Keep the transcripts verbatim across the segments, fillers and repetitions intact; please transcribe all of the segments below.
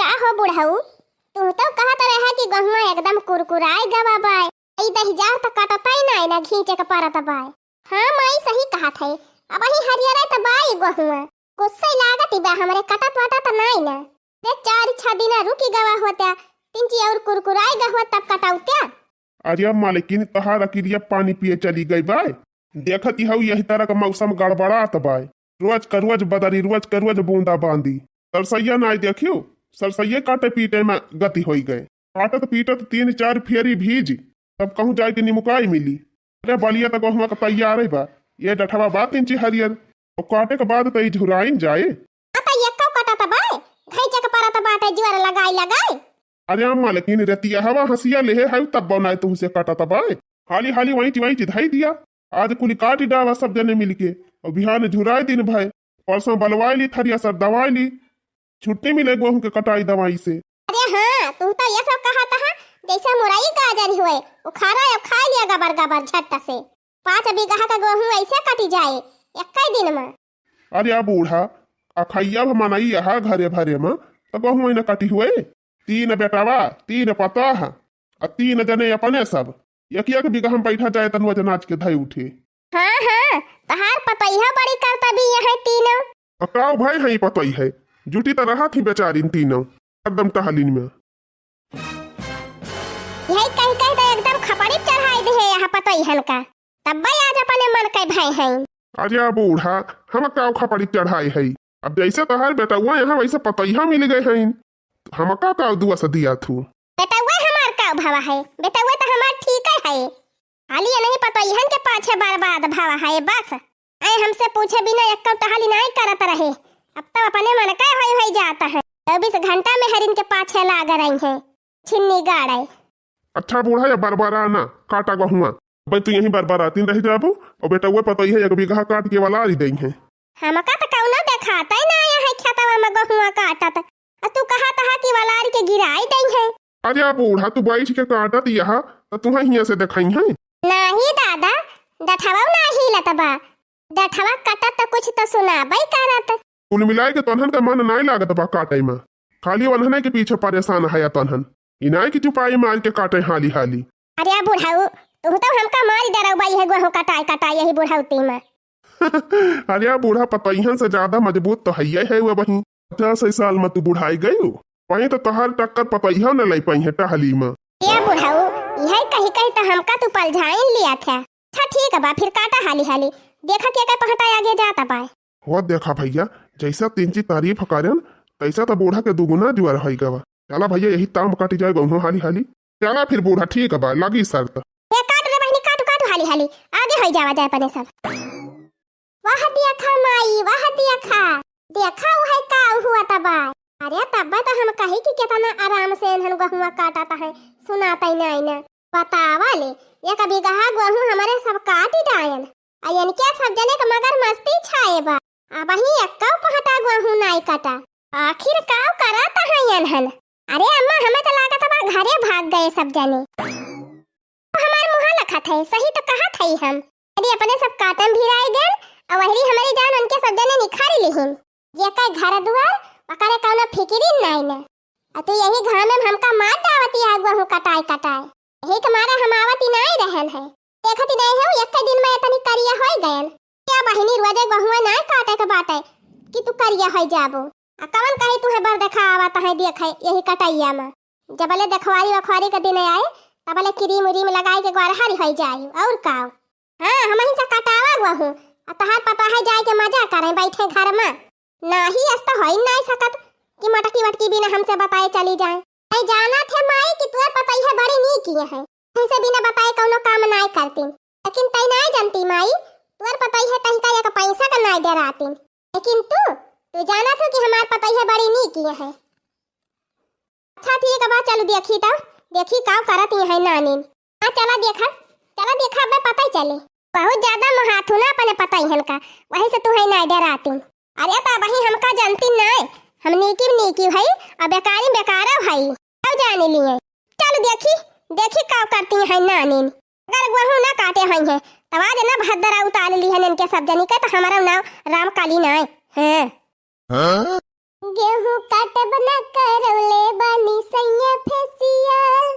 का हो बुढ़ऊ, तू तो कहत रहे कि गहुआ एकदम कुरकुराए गवा बाय, ई दहिजार त कटतई नाई ना, घींचे के परत बाय। हाँ माई, सही कहत है, अबही हरियरे त बाय गहुआ, कुछ से लागत बा हमरे, कटत वटत नाई ना। रे चार छह दिन रुकी गवा होत्या, तिनची और कुरकुराए गहुआ तब कटौत्या। अरे मालकिन, तहार अकिलिया पानी पिए चली गई बाय। देखत ही हऊ यही तरह का मौसम गड़बड़ात बाय। रोज का रोज बदरी, रोज का रोज बूंदा बांदी। सरसैया नाई देखियो, सरसैया काटे पीटे में गति होई गए। काटत पीटत तीन चार फेरी भीज, तब कहूँ जाए के निमुकाई मिली। अरे बलिया तक वहाँ का तैयार है बा। ये डठवा बा तिनची हरियर, और काटे के बाद तई झुराइन जाए। आ त यक्को कटत बाय, घैंचे के परत बाटे जुअर लगाई लगाई। अरे अम्मा, लेकिन रतिया हवा हंसिया लेहे है, तब बनाए तुहसे कटत बाय। हाली हाली वहीं वहीं धई दिया। आज कुली काटी डावा सब जने मिलके, और बिहान झुराए दिन भय। परसों बलवाए ली, थरिया सब दवाए ली, छुट्टी मिले गोहूं के कटाई दवाई से। अरे हाँ, तू तो ये सब कहत हा, जैसे मुरई गाजर हुए, उखाड़ा और खाए लिया गबर गबर झट से। पाँच बीघा का गोहूं ऐसे कटी जाए एक दिन में। अरे आ बूढ़ा, अखैया मनई यहाँ घरे भरे में, तो गोहूं न कटी हुए। तीन बेटवा, तीन पतोह, आ तीन जने अपने सब। एक एक बीघा हम बैठा जाए तन वजन आज के धई उठे। हाँ, हाँ, तहार पतोहिया बड़ी करतबी यहाँ तीनों। आ काव भाई है पतोही है, जुटी तो रहा थी बेचारिन तीनों, एकदम टहलिन में। यही कही कही तो एकदम खपड़ी चढ़ाई दे है यहाँ पतोहियन का, तब्बे आज अपने मन के भाई हैं। अरे आ बूढ़ा, हम काव खपड़ी चढ़ाई है, अब जैसे तहार बेटवा यहाँ वैसे पतोहिया मिल गए हैं, हमका काव दुआ से दिया थू। बेटवा हमार काव भवा है, बेटवा तो हमार ठीक है। खाली ये नहीं पतोहियन के पाछे बर्बाद भवा है बस। आए हमसे पूछे बिना एक टहली नाई करत रहे, अब तो अपने मन का होई होई जाता है। चौबीस घंटा में हरिन के पाछे लाग रही हैं, छिन्नी गाड़े। अच्छा बूढ़ा, या बरबरा ना, काटा गहुआ। भाई तू यहीं बरबरातीन रह जाबू, और बेटवा पतोहिया एक बीघा काट के वलारी दई है। हमका तो कौनो देखाते ना आया है खेतवा में गहुआ काटत, आ तू कहत हा कि वलारी के गिराई दई है। अरे आ बूढ़ा, तू बैठ के काटत यहाँ, तो तुहे हियाँ से देखाई है। नाही दादा, डठवा नाही हिलत बा, डठवा कटत तो कुछ तो सुनाबे करत। कुल मिलाए के तोहन का मन नाय लागत बा काटे में, खाली वन्हने के पीछे परेशान है तोहन। इनाय की चुपाई मार के काटे हाली हाली। अरे आ बुढ़ऊ, तू तो हमका मारी डरौबा, यह गोहूं कटाई कटाई यही बुढ़ौती में। अरे आ बूढ़ा, पतोहियन से ज्यादा मजबूत तो हइये है वो बही। पचास साल में तू बुढ़ाई गयू, वहीं तो तोहर टक्कर पतोहियो न ले पाई है टहली में। ए बुढ़ऊ, यही कही कही तो हमका तू पलझाइन लिया था। अच्छा ठीक बा, फिर काटा हाली हाली, देखा के का पहटा आगे जाता पाए। हो देखा भैया, जैसा तिनची तारीफ करेन, तैसा तो बूढ़ा के दुगुना जुआर होई गवा। चला भैया, यही ताम काटी जाए गहुआ हाली हाली। चला फिर बूढ़ा, ठीक बा, लगी शर्त। ए काट रे बहिनी, काटू काटू हाली हाली, आगे होई जावा जाए अपने सब। वाह देखा माई, वाह देखा, देखा उहै का हुआ तबा। अरे तब्बे तो हम कही कि केतना आराम से इन्हन गहुआ काटत है, सुनातै नाई न। बतावा ले, एक बीघा गोहूं हमरे सब काटी डायन। आ इनके सब जने के मगर मस्ती छाए बा। अबहीं एक्कौ पहटा गोहूं नाई कटा। आखिर काव करत हैं इन्हन? अरे अम्मा, हमें तो लागत बा घरे भाग गए सब जने। हमार मुहा लखत है, सही तो कहत है हम। यदि अपने सब काटन भिराए गए, और वहरी हमारी जान उनके सब जने निखारी लिहिन। जेकर घर दुआर, ओकरे कौनो फिकिरी नाई न। आ तू यही घाम में हमका मार डावती है, गोहूं कटाए कटाए। यही के मारे हम आवती नाई रहन है। देखती नाई हो, एक दिन में इतनी करिया होई गयन। क्या बहिनी, रोजे गोहुआ नाई काटे के बाटे कि तू करिया होई जाबो। आ कवन कही तुहे बर देखा आवत है, देखे यही कटैया में। जबले देखवारी वखवारी के दिन आए, तबले क्रीम उरीम लगाई के गोरहरी होई जाई, और का। हाँ, हमही से कटावा गोहूं, आ तहार पता है जाए के मजा करें बैठे घर में। नाही, अस तो होई नाई सकत कि मटकी वटकी बिना हमसे बताए चली जाए। ऐ जाना थे माई कि तुअर पतई है बड़ी नीक ही है, तुमसे बिना बताए कौनो काम नाई करती। लेकिन तई नाई जानती माई, तुअर पतई है तही का एक पैसा का नाई डराती। लेकिन तू, तू जाना थे कि हमार पतई है बड़ी नीक ही है। अच्छा ठीक बा, चल देखी तो, देखी का करत ही है नानीन। हाँ, चला देखा, चला देखा, अबे पता ही चले। बहुत ज्यादा मोहाथू ना अपने पतइहन का, वही से तू है ना डराती। अरे तो वही हमका जानती ना, हम नीकी नीकी है, और बेकारी बेकारा है, अब जाने लिए। चल देखी, देखी का करती है नानीन। अगर गोहूं ना काटे हैं, तब आज ना भद्रा उतार ली है इनके सब जनी के, तो हमारा नाम राम काली ना है। हाँ। हाँ? गेहूं काटब ना करौले बानी सैया facial।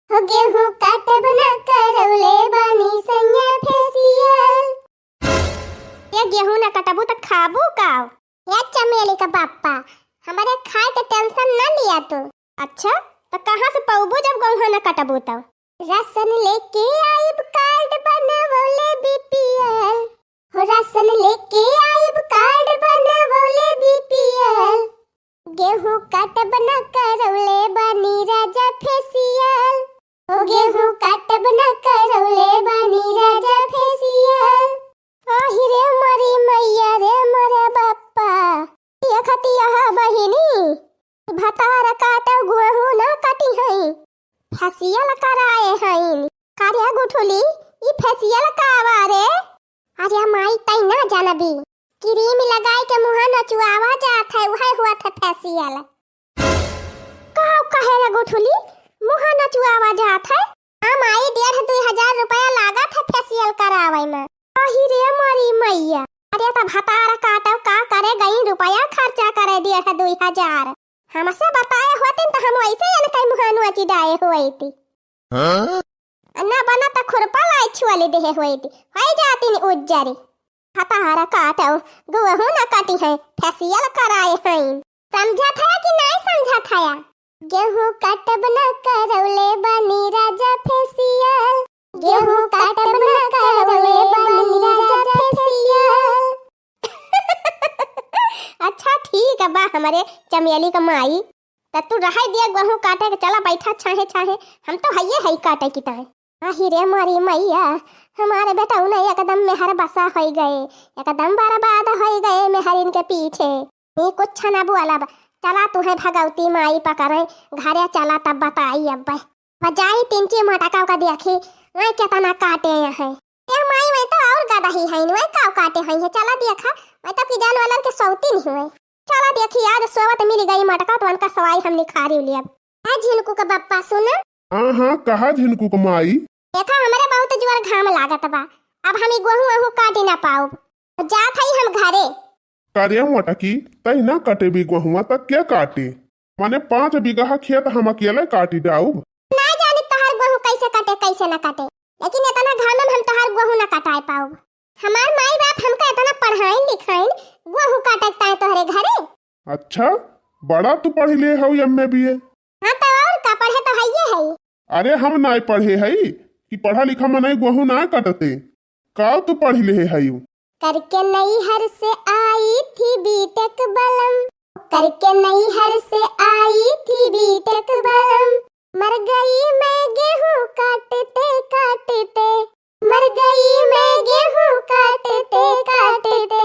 हो गेहूं काटब ना करौले बानी सैया facial। ये गेहूं ना कटबू त खाबू का? ये चमेली का बाप्पा, हमरे खाए के tension ना लिया तू। अच्छा, त कहाँ से पौबू जब गेहूं ना कटबू त? राशन लेके आइब, card बनवले BPL। हो राशन लेके आइब, card बनवले BPL। गेहूं काटब ना करौले बानी राजा facial। हो गेहूं काटब ना करौले बानी राजा facial। आहि रे मोरी मैया रे मोरे बाप्पा, ये खतिया बहिनी, भतार काटौ गेहूं ना कटी हई, facial कराए हईन। का रे गुठुली, ई facial का बा रे? अरे माई, तई ना जानबी, cream लगाए के मुहा नचुआवा जात है, उहे होत है facial। का कहे रे गुठुली, मुहा नचुआवा जात है? हाँ माई, डेढ़ दुई हजार रुपया लागत है facial करावे में। आहि रे मोरी मैया, अरे त भतार काटौ का करे गई रुपया खर्चा करे डेढ़ दुई हजार। हमसे बताए होतिन त हम वैसे इनके मुहा नोची डाए होती। हाँ? ना बना त खुरपा लाई छुअली देहे होती, होई जातिन उज्जरी। भतार काटौ, गेहूं ना कटी है, facial कराए हईन। समझत हया कि नाय समझत हया? गेहूं काटब ना करौले बानी राजा facial। गेहूं काटब ना करौले बानी राजा facial। अच्छा ठीक बा हमरे चमेली का माई, त तू रहै दिया गेहूं काटे के, चला बैठा छाहे छाहे, हम तो हइये हई काटे की ताए। आहि रे मोरी मैया, हमारे बेटौना एकदम मेहर बसा होइ गए, एकदम बर्बाद होइ गए मेहरिन के पीछे। ई कुछ ना बोलब, चला तुहे भगवती माई पकड़े, घरे चला तब बताई अब्बे। बजाई तिनची मोटका का देखी, वह केतना काटे हैं। ए माई, वह तो और गदही हैं, वह काव काटे हैं, चला देखा, वह तो किजान वालन के सौती नहीं हुए। चला देखी, आज सोवत मिल गई मटका, तो उनका सवाई हम निखारी लियब। ए झिनकू का बप्पा सुना। हाँ, हाँ, कहा झिनकू का माई। देखा, हमरे बहुत जोर घाम लागत बा, अब हम ई गेहूं वहूं काटी ना पाउब, जात हई हम घरे। का रे मोटकी, तई ना कटेबी गेहुआ त के काटे? माने पाँच बीघा खेत हम अकेले काटी डाउब? ना जानी तोहार गेहूं कैसे कटे, कैसे ना कटे, लेकिन इतना घाम में हम तोहार गेहूं ना कटाए पाउब। हमार माई बाप हमका इतना पढ़ाइन लिखाइन, गेहूं काटे ताए तोहरे घरे। अच्छा, बड़ा तू पढ़ी ले हऊ, MA BA। हाँ, तो और का, पढ़े तो हइये हई। अरे, हम नाय पढ़े हई कि पढ़ा लिखा मनई गेहूं ना कटते। का तू पढ़ी ले हई? करके नैहर से आई थी B.Tech बलम, करके नैहर से आई थी B.Tech बलम, मर गई मैं गेहूं काटते काटते, मर गई मैं गेहूं काटते काटते।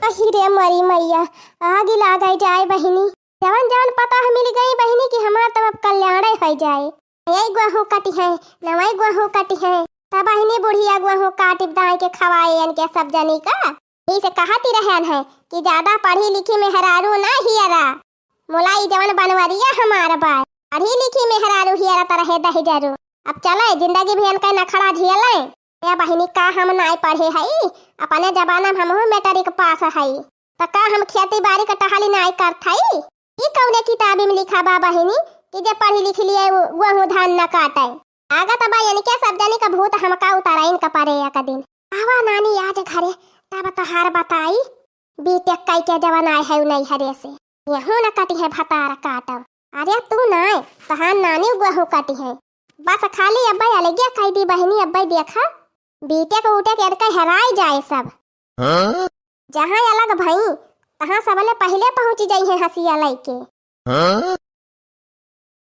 अहि रे मरी मैया, आगि लागै जाए बहिनी। जवन जवन पतोह मिलि गई बहिनी कि हमार तब अब कल्याणै होइ जाए। यही गेहूं कटिहैं, नवई गेहूं कटिहैं, तब बहिनी बुढ़िया गेहूं काटि दाई के खवाए इनके सब जनी का। इसे कहति रहन है कि ज्यादा पढ़ी लिखी मेहरारू ना हियरा, मुलाई जवन बनवरिया हमार बा, पढ़ी लिखी मेहरारू हियरा त रहे दहिजरू। अब चले, जिंदगी भर इनके नखड़ा झेले। ए बहिनी, का हम नाय पढ़े हई? अपने जमाना में हमहू मैट्रिक पास हई, त का हम खेती बाड़ी के टहली नाय करत हई? ई कौने किताबी में लिखा बा बहिनी कि जे पढ़ी लिखी लिए उ गेहूं धान न काटे? लागत बा इनके सब जनी का भूत हमका उतराइन का परे एक दिन। आवा नानी आज घरे, तब तोहार बताई। B.Tech कई के जवन आए है नैहरे से, गेहूं न कटिहैं भतार काटब। अरे तू नाय, तोहार नानी गेहूं कटिहैं। बस खाली अब्बै अलगिया कई दी बहिनी, अब्बै देखा B.Tech उटेक इनके हेराई जाए सब। हाँ? जहाँ अलग भई, तहाँ सबले पहिले पहुँचि जइहैं हँसिया लइके। हाँ?